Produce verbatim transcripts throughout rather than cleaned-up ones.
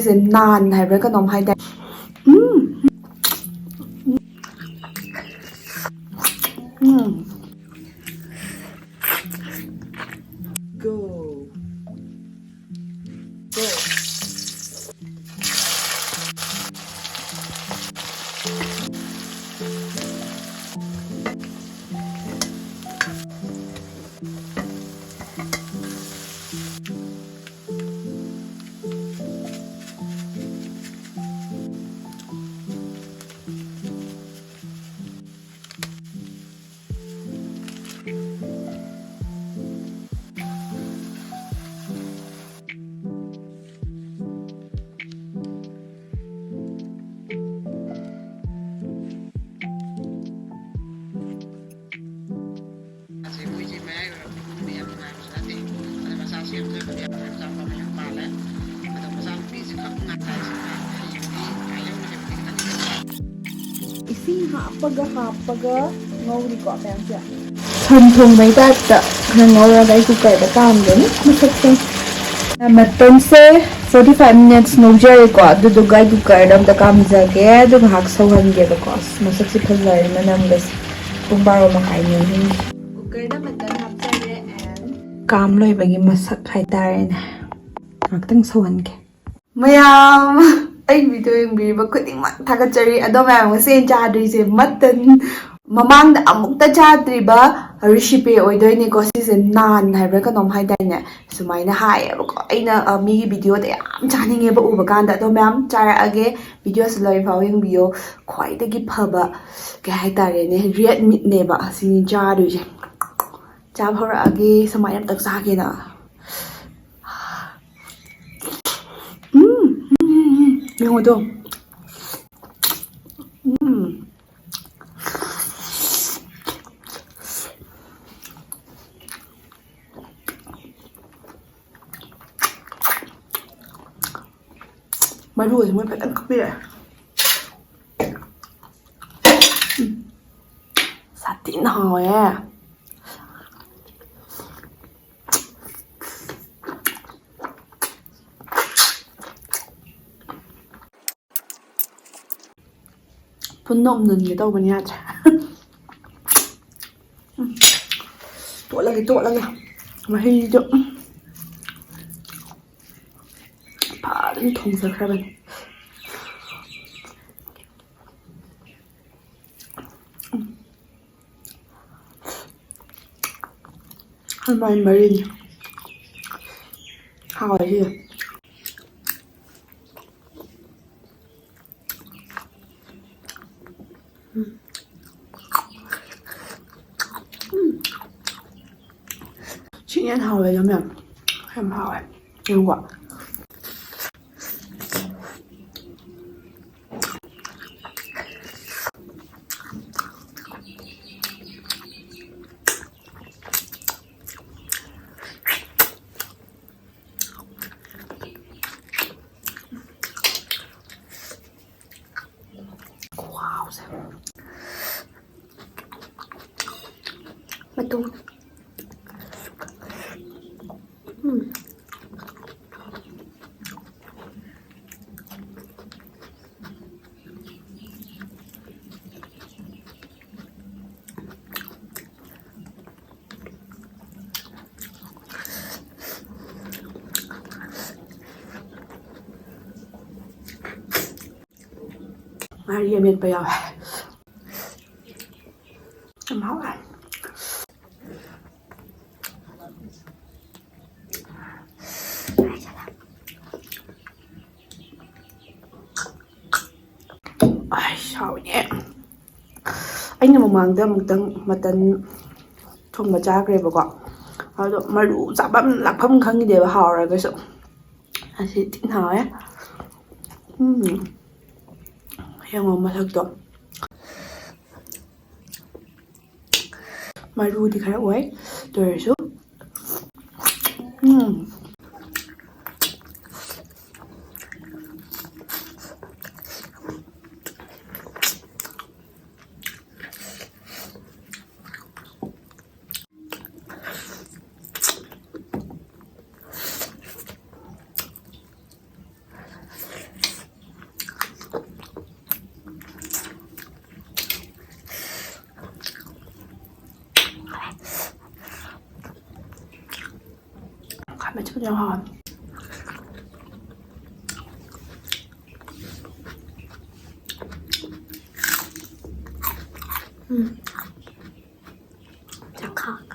ꯁꯤꯁꯦ ꯅꯥꯟ ꯍꯥꯏꯕ꯭ꯔꯥ ꯀꯩꯅꯣꯝ ꯍꯥꯏꯇꯥꯔꯦ꯫ ꯎꯝ꯫ ꯎꯝ꯫ Go. Go. ꯑꯁꯤ ꯃꯣꯏꯁꯦ ꯃꯌꯥꯏ ꯑꯣꯏꯔꯞꯅ ꯌꯥꯝ ꯅꯨꯡꯉꯥꯏꯕꯁꯨ ꯅꯠꯇꯦ꯫ ꯑꯗ ꯃꯆꯥꯁꯨ ꯌꯥꯝ ꯊꯣꯛꯑꯦ, ꯌꯥꯝ ꯆꯥꯎꯕ ꯃꯌꯥꯝ ꯄꯥꯜꯂꯦ꯫ ꯑꯗꯣ ꯃꯆꯥꯅꯨꯄꯤꯁꯦ ꯈꯛ ꯉꯥꯏꯔꯦ꯫ ꯍꯌꯦꯡꯗꯤ ꯀꯥꯏ ꯌꯧꯅ ꯍꯦꯛꯇ ꯈꯟꯅꯤꯡꯉꯦ꯫ ꯏꯁꯤꯡ ꯍꯥꯞꯄꯒ ꯍꯥꯞꯄꯒ ꯉꯧꯔꯤꯀꯣ ꯃꯌꯥꯝꯁꯦ꯫ ꯁꯟ ꯊꯣꯡꯕꯩ ꯇꯥꯏꯞꯇ ꯈꯔ ꯉꯧꯔꯒ ꯑꯩ ꯀꯨꯀꯔꯗ ꯀꯥꯝꯒꯅꯤ꯫ ꯃꯁꯛꯁꯦ, ꯃꯇꯝꯁꯦ forty five minutes ꯉꯧꯖꯔꯦꯀꯣ꯫ ꯑꯗꯨꯗꯨꯒ ꯑꯩ ꯀꯨꯀꯔꯗ ꯑꯝꯇ ꯀꯥꯝꯖꯒꯦ꯫ ꯑꯗꯨ ꯉꯥꯏꯍꯥꯛ ꯁꯧꯍꯟꯒꯦꯕꯀꯣ꯫ ꯑꯁ, ꯃꯁꯛꯁꯦ ꯐꯖꯔꯦ, ꯃꯅꯝꯒꯁꯦ꯫ ꯄꯨꯡ ꯕꯥꯔꯣ ꯃꯈꯥꯏꯅꯦ ꯑꯍꯤꯡꯒꯤ꯫ ꯀꯨꯀꯔꯗ ꯃꯇꯟ ꯍꯥꯞꯆꯔꯦ and ꯀꯥꯝ ꯂꯣꯏꯕꯒꯤ ꯃꯁꯛ ꯍꯥꯏꯇꯥꯔꯦꯅꯦ꯫ ꯉꯥꯛꯇꯪ ꯁꯧꯍꯟꯒꯦ꯫ ꯃꯌꯥꯝ, ꯑꯩ ꯚꯤꯗꯤꯑꯣ ꯌꯦꯡꯕꯤꯔꯤꯕ ꯈꯨꯗꯤꯡꯃꯛ ꯊꯥꯒꯠꯆꯔꯤ꯫ ꯑꯗꯣ ꯃꯌꯥꯝ, ꯉꯁꯤ ꯑꯩꯅ ꯆꯥꯗꯣꯏꯁꯦ ꯃꯇꯟ, ꯃꯃꯥꯡꯗ ꯑꯃꯨꯛꯇ ꯆꯥꯗ꯭ꯔꯤꯕ recipe ꯑꯣꯏꯗꯣꯏꯅꯤꯀꯣ꯫ ꯁꯤꯁꯦ ꯅꯥꯟ ꯍꯥꯏꯕ꯭ꯔꯥ ꯀꯩꯅꯣꯝ ꯍꯥꯏꯗꯥꯏꯅꯦ? ꯁꯨꯃꯥꯏꯅ ꯍꯥꯏꯌꯦꯕꯀꯣ꯫ ꯑꯩꯅ, ꯑ, ꯃꯤꯒꯤ ꯚꯤꯗꯤꯑꯣꯗ ꯌꯥꯝ ꯆꯥꯅꯤꯡꯉꯦꯕ ꯎꯕ ꯀꯥꯟꯗ꯫ ꯑꯗꯣ ꯃꯌꯥꯝ, ꯆꯥꯔꯛꯑꯒꯦ, ꯚꯤꯗꯤꯑꯣꯁꯦ ꯂꯣꯏꯐꯥꯎ ꯌꯦꯡꯕꯤꯌꯣ꯫ ꯈ꯭ꯋꯥꯏꯗꯒꯤ ꯐꯕ, ꯀꯩ ꯍꯥꯏꯇꯥꯔꯦꯅꯦ, red meatꯅꯦꯕ ꯁꯤꯅꯤ ꯆꯥꯗꯣꯏꯁꯦ꯫ ꯆꯥꯕ ꯍꯧꯔꯛꯑꯒꯦ꯫ ꯁꯨꯃꯥꯏꯅ ꯑꯝꯇꯪ ꯆꯥꯒꯦꯅ꯫ ꯎꯝ, ꯎꯝ, ꯎꯝ, ꯎꯝ꯫ ꯌꯦꯡꯉꯣ ꯑꯗꯣ꯫ ꯎꯝ꯫ ꯃꯔꯨꯒꯁꯦ ꯃꯣꯏ ꯐꯖꯅ ꯀꯛꯄꯤꯔꯛꯑꯦ꯫ ꯎꯝ꯫ ꯁꯥꯊꯤꯅ ꯍꯥꯎꯋꯦ꯫ ꯐꯨꯟꯗ ꯎꯝꯖꯤꯟꯒꯦ ꯇꯧꯕꯅꯤ, ꯌꯥꯗ꯭ꯔꯦ꯫ ꯎꯝ꯫ ꯇꯣꯠꯂꯒꯦ, ꯇꯣꯠꯂꯒꯦ꯫ ꯃꯍꯤꯗꯣ, ꯎꯝ꯫ ꯐꯖꯅ ꯊꯣꯡꯖꯈ꯭ꯔꯕꯅꯤ꯫ ꯎꯝ꯫ ꯍꯋꯥꯏ ꯃꯔꯤꯟ꯫ ꯍꯥꯎꯋꯦ ꯁꯤꯁꯦ꯫ ꯎꯝ꯫ ꯎꯝ꯫ ꯁꯤꯅ ꯍꯦꯟꯅ ꯍꯥꯎꯋꯦ, ꯌꯥꯝ ꯌꯥꯝ꯫ ꯌꯥꯝ ꯍꯥꯎꯋꯦ꯫ ꯌꯦꯡꯉꯨꯀꯣ꯫ ꯈꯨꯍꯥꯎꯁꯦ꯫ ꯃꯇꯨꯝ꯫ ꯎꯝ꯫ ꯉꯥꯔꯤ ꯑꯃꯦꯠꯄ ꯌꯥꯎꯋꯦ꯫ ꯌꯥꯝ ꯍꯥꯎꯋꯦ꯫ ꯑꯩ ꯁꯥꯎꯅꯦ꯫ ꯑꯩꯅ ꯃꯃꯥꯡꯗ ꯑꯃꯨꯛꯇꯪ ꯃꯇꯟ ꯊꯣꯡꯕ ꯆꯥꯈ꯭ꯔꯦꯕꯀꯣ꯫ ꯑꯗꯣ ꯃꯔꯨ ꯆꯥꯐꯝ ꯂꯥꯛꯐꯝ ꯈꯪꯈꯤꯗꯦꯕ, ꯍꯥꯎꯔꯒꯁꯨ꯫ ꯑꯁꯤ ꯊꯤꯅ ꯍꯥꯎꯋꯦ꯫ ꯎꯝ꯫ ꯌꯦꯡꯉꯣ ꯃꯁꯛꯇꯣ꯫ ꯃꯔꯨꯗꯤ ꯈꯔ ꯑꯣꯏ, ꯑꯗꯨ ꯑꯣꯏꯔꯁꯨ꯫ ꯎꯝ꯫ ꯌꯥꯝ ꯍꯥꯎꯋꯦ꯫ ꯎꯝ꯫ ꯆꯥꯛꯈꯥꯛ꯫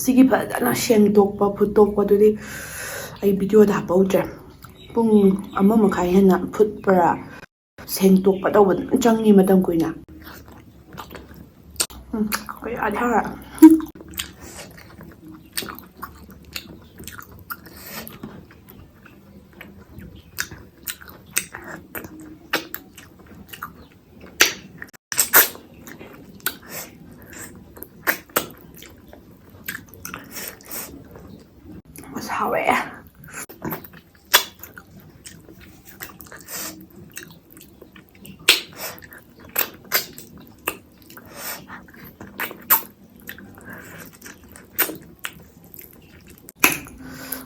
ꯁꯤꯒꯤ ꯐꯖꯅ ꯁꯦꯡꯗꯣꯛꯄ ꯐꯨꯠꯇꯣꯛꯄꯗꯨꯗꯤ ꯑꯩ ꯚꯤꯗꯤꯑꯣꯗ ꯍꯥꯞꯄꯧꯗ꯭ꯔꯦ꯫ ꯄꯨꯡ ꯑꯃ ꯃꯈꯥꯏ ꯍꯦꯟꯅ ꯐꯨꯠꯄ꯭ꯔꯥ ꯁꯦꯡꯗꯣꯛꯄ ꯇꯧꯕ ꯑꯗꯨꯝ ꯆꯪꯉꯤ ꯃꯇꯝ ꯀꯨꯏꯅ꯫ ꯎꯝ, ꯀꯌꯥꯗꯤ ꯍꯥꯎꯔꯦ꯫ ꯑꯁ, ꯍꯥꯎꯋꯦ꯫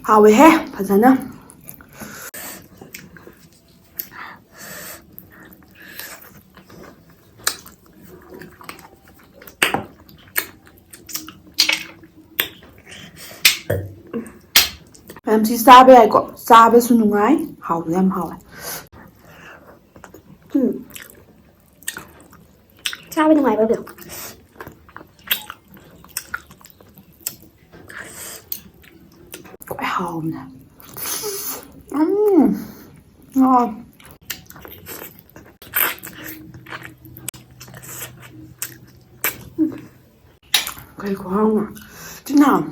ꯍꯥꯎꯋꯦꯍꯦ ꯐꯖꯅ꯫ ꯃꯌꯥꯝꯁꯤ ꯆꯥꯕ ꯌꯥꯏꯀꯣ꯫ ꯆꯥꯕꯁꯨ ꯅꯨꯡꯉꯥꯏ, ꯍꯥꯎꯁꯨ ꯌꯥꯝ ꯍꯥꯎꯋꯦ꯫ ꯎꯝ꯫ ꯆꯥꯕ ꯅꯨꯡꯉꯥꯏꯕ ꯑꯗꯨꯝ꯫ ꯈ꯭ꯋꯥꯏ ꯍꯥꯎꯕꯅꯦ꯫ ꯎꯝ꯫ ꯉꯥ꯫ ꯀꯩ ꯈꯨꯍꯥꯎꯅꯣ꯫ ꯊꯤꯅ ꯍꯥꯎ꯫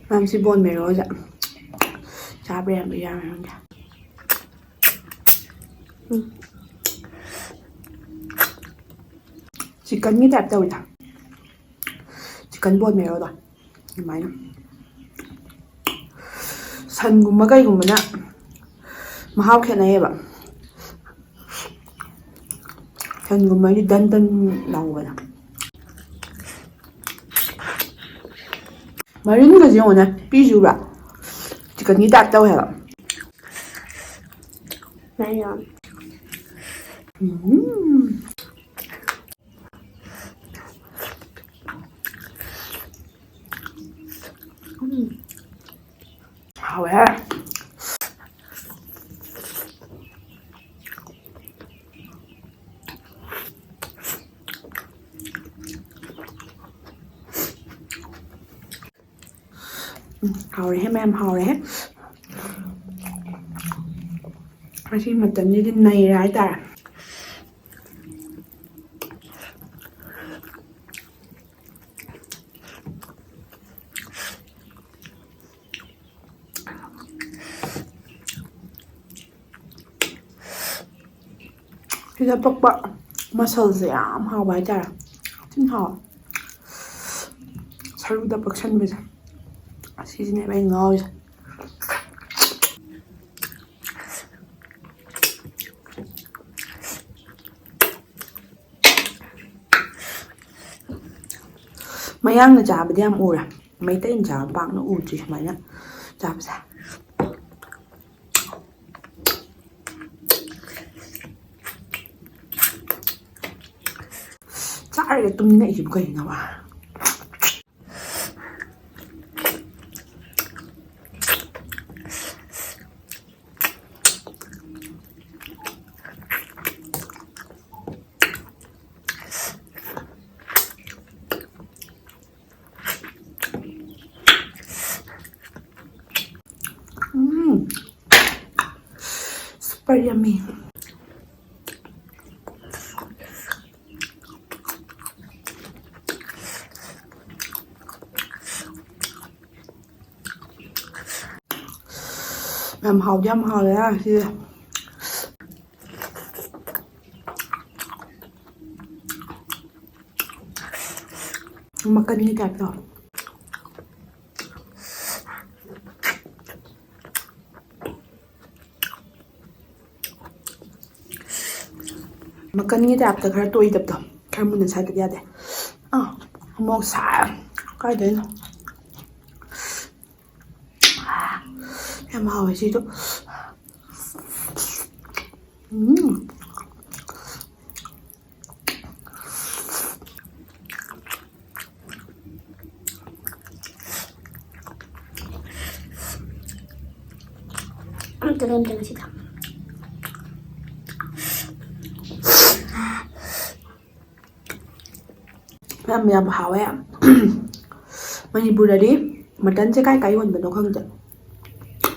ꯃꯌꯥꯝꯁꯤ ꯕꯣꯟ ꯃꯦꯔꯣꯁꯦ꯫ ꯍꯣꯔꯦꯟ ꯌꯥꯝ ꯌꯥꯝ ꯌꯥꯝ꯫ ꯎꯝ꯫ ꯆꯤꯛꯀꯟꯒꯤ ꯇꯥꯏꯞ ꯇꯧꯋꯤꯗ꯫ ꯆꯤꯛꯀꯟ ꯕꯣꯟ ꯃꯦꯔꯣꯗꯣ ꯑꯗꯨꯃꯥꯏꯅ꯫ ꯁꯟꯒꯨꯝꯕ ꯀꯩꯒꯨꯝꯕꯅ ꯃꯍꯥꯎ ꯈꯦꯠꯅꯩꯌꯦꯕ꯫ ꯁꯟꯒꯨꯝꯕꯗꯤ ꯗꯟ ꯗꯟ ꯂꯥꯎꯕꯅꯦ꯫ ꯃꯔꯤꯟꯒꯁꯦ ꯌꯦꯡꯉꯨꯅꯦ, ꯄꯤꯁꯨꯕ ꯆꯤꯛꯀꯟꯒꯤ ꯇꯥꯏꯞ ꯇꯧꯋꯦ ꯍꯥꯏꯕ꯫ ꯃꯌꯥꯝ꯫ ꯎꯝ꯫ ꯎꯝ꯫ ꯍꯥꯎꯋꯦ꯫ ꯎꯝ, ꯍꯥꯎꯔꯦꯍꯦ ꯃꯌꯥꯝ, ꯍꯥꯎꯔꯦꯍꯦ꯫ ꯉꯁꯤ ꯃꯇꯟꯁꯤꯗꯤ ꯅꯩꯔꯦ ꯍꯥꯏꯇꯥꯔꯦ꯫ ꯁꯤꯗ ꯄꯛꯄ ꯃꯁꯜꯁꯦ ꯌꯥꯝ ꯍꯥꯎꯕ ꯍꯥꯏꯇꯥꯔꯦ꯫ ꯊꯤꯅ ꯍꯥꯎꯋꯦ꯫ ꯁꯔꯨꯗ ꯄꯛꯁꯟꯕꯁꯦ, ꯑꯁꯤꯁꯤꯅꯦꯕ ꯑꯩ ꯉꯥꯎꯔꯤꯁꯦ꯫ ꯃꯌꯥꯡꯅ ꯆꯥꯕꯗꯤ ꯌꯥꯝ ꯎꯔꯦ, ꯃꯩꯇꯩꯅ ꯆꯥꯕ ꯄꯥꯛꯅ ꯎꯗ꯭ꯔꯤ ꯁꯨꯃꯥꯏꯅ ꯆꯥꯕꯁꯦ꯫ ꯆꯥꯔꯒ ꯇꯨꯝꯅꯤꯡꯉꯛꯏꯁꯤꯕꯨ ꯀꯩꯒꯤꯅꯣꯕ? ꯎꯝ꯫ Super yummy꯫ ꯌꯥꯝ ꯍꯥꯎꯗꯤ ꯌꯥꯝ ꯍꯥꯎꯋꯦ ꯁꯤꯁꯦ꯫ ꯃꯀꯟꯒꯤ ꯇꯥꯏꯞꯇ꯫ ꯃꯀꯟꯒꯤ ꯇꯥꯏꯞꯇ ꯈꯔ ꯇꯣꯏꯗꯕꯗꯣ, ꯈꯔ ꯃꯨꯟꯅ ꯁꯥꯏꯗꯕ ꯌꯥꯗꯦ꯫ ꯑꯥ, ꯃꯣꯔꯣꯛ ꯁꯥꯏ꯫ ꯀꯥꯏꯗꯩꯅꯣ? ꯌꯥꯝ ꯍꯥꯎꯋꯦ ꯁꯤꯗꯣ꯫ ꯎꯝ꯫ ꯑꯝꯇ ꯂꯦꯝꯗ꯭ꯔꯦ ꯉꯁꯤꯗ꯫ ꯌꯥꯝ, ꯌꯥꯝ ꯍꯥꯎꯋꯦ꯫ ꯃꯅꯤꯄꯨꯔꯗꯗꯤ ꯃꯇꯟꯁꯦ ꯀꯥꯏ ꯀꯥꯏ ꯌꯣꯟꯕꯅꯣ ꯈꯪꯗꯦ꯫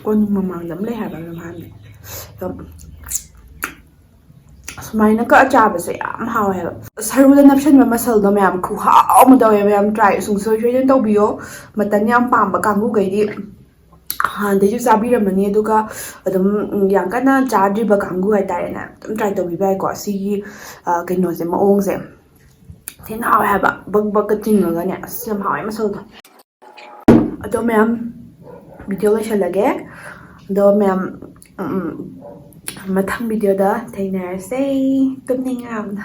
ꯀꯣꯅꯨꯡ ꯃꯃꯥꯡꯗ ꯑꯃ ꯂꯩ ꯍꯥꯏꯕ ꯑꯗꯨꯝ ꯍꯥꯏꯕꯅꯦ꯫ ꯑꯗꯣ ꯁꯨꯃꯥꯏꯅ ꯀꯛꯑ ꯆꯥꯕꯁꯦ ꯌꯥꯝ ꯍꯥꯎꯋꯦ ꯍꯥꯏꯕ꯫ ꯁꯔꯨꯗ ꯅꯞꯁꯟꯕ ꯃꯁꯜꯗꯣ ꯃꯌꯥꯝ ꯈꯨꯍꯥꯎ ꯑꯃ ꯇꯧꯋꯦ꯫ ꯃꯌꯥꯝ try ꯁꯨꯡꯁꯣꯏ ꯁꯣꯏꯗꯅ ꯇꯧꯕꯤꯌꯣ꯫ ꯃꯇꯟ ꯌꯥꯝ ꯄꯥꯝꯕ ꯀꯥꯡꯕꯨꯈꯩꯗꯤ ꯍꯥꯟꯅꯗꯩꯁꯨ ꯆꯥꯕꯤꯔꯝꯃꯅꯤ, ꯑꯗꯨꯒ ꯑꯗꯨꯝ, ꯎꯝ, ꯌꯥꯝ ꯀꯟꯅ ꯆꯥꯗ꯭ꯔꯤꯕ ꯀꯥꯡꯕꯨ ꯍꯥꯏꯇꯥꯔꯦꯅꯦ, ꯑꯗꯨꯝ try ꯇꯧꯕꯤꯕ ꯌꯥꯏꯀꯣ꯫ ꯁꯤꯒꯤ, ꯑ, ꯀꯩꯅꯣꯁꯦ, ꯃꯑꯣꯡꯁꯦ ꯊꯤꯅ ꯍꯥꯎꯋꯦ ꯍꯥꯏꯕ, ꯕꯛ ꯕꯛꯀ ꯆꯤꯡꯉꯒꯅꯦ꯫ ꯑꯁ, ꯌꯥꯝ ꯍꯥꯎꯋꯦ ꯃꯁꯜꯗꯣ꯫ ꯑꯗꯣ ꯃꯌꯥꯝ, video ꯂꯣꯏꯁꯜꯂꯒꯦ꯫ ꯑꯗꯣ ꯃꯌꯥꯝ, ꯎꯝ, ꯎꯝ, ꯃꯊꯪ videoꯗ ꯊꯦꯡꯅꯔꯁꯦ꯫ ꯇꯨꯝꯅꯤꯡꯉꯦ ꯌꯥꯝꯅ꯫